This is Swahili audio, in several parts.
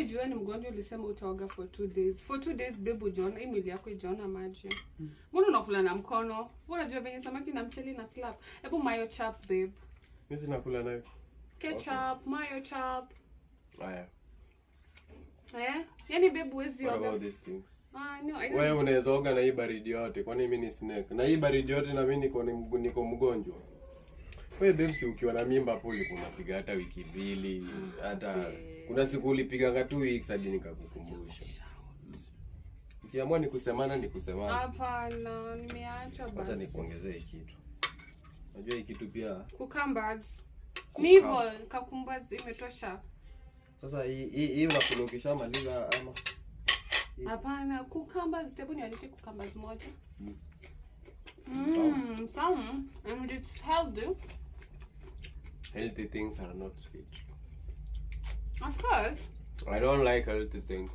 Maybe juu wewe ni mgonjwa, ulisema utaoga for 2 days. For 2 days, babe, ujaona hii mwili yako ijaona maji. Mbona unakula na mkono? Wewe unajua venye samaki na mchele na slap. Hebu mayo chap, babe. Mimi sinakula nayo. Ketchup, mayo chap. Haya. Eh? Yaani babe, huwezi What oga. About these things? Ah, no, I Wewe don't. Unaweza oga na hii baridi yote. Kwani mimi ni snake? Na hii baridi yote na mimi niko mgonjwa. Wewe babe, si ukiwa na mimba hapo ulikuwa unapiga hata wiki 2, hata kuna siku ulipiganga 2 weeks hadi nikakukumbusha. Ukiamua ni kusemana, ni kusemana. Hapana, nimeacha Sasa basi. Nikuongezee hii kitu. Unajua hii kitu pia Cucumbers. Ni hivyo, cucumbers imetosha. Sasa hii unakula ukishamaliza ama? Hapana, cucumbers, hebu nionyeshe cucumbers moja. Tamu. And it's healthy. Healthy things are not sweet. Of course. I don't like healthy things.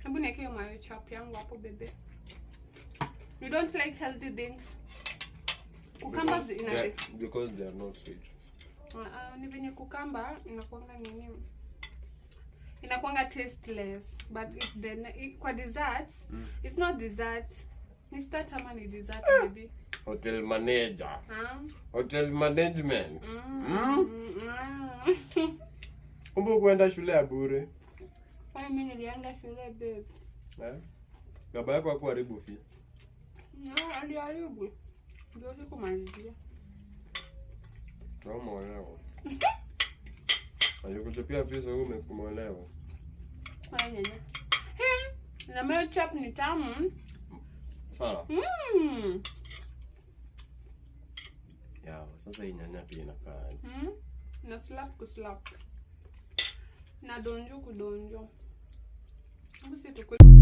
Hebu niweke hiyo mayo chap yangu hapo, bebe. You don't like healthy things. Cucumbers ina Because they are not sweet. Ah, ah, ni venye cucumber inakuanga nini? Inakuanga tasteless, but it's the kwa desserts, it's not dessert. Ni starter ama ni dessert, baby? Hotel manager. Ah. Hotel management. Mm. Kumbe kuenda shule ya bure. Kwani mimi nilienda shule, babe? Eh? Baba yako hakuharibu fee. No, aliharibu. Ndio sikumalizia. Na umeolewa. Alikuchukua fees, wewe umeolewa. Haya, nyanya. Na mayo chap ni tamu. Sana. Ya, sasa hii nyanya pia inakaa. Na slap kuslap. Na donjo kudonjo. Hebu si tukule.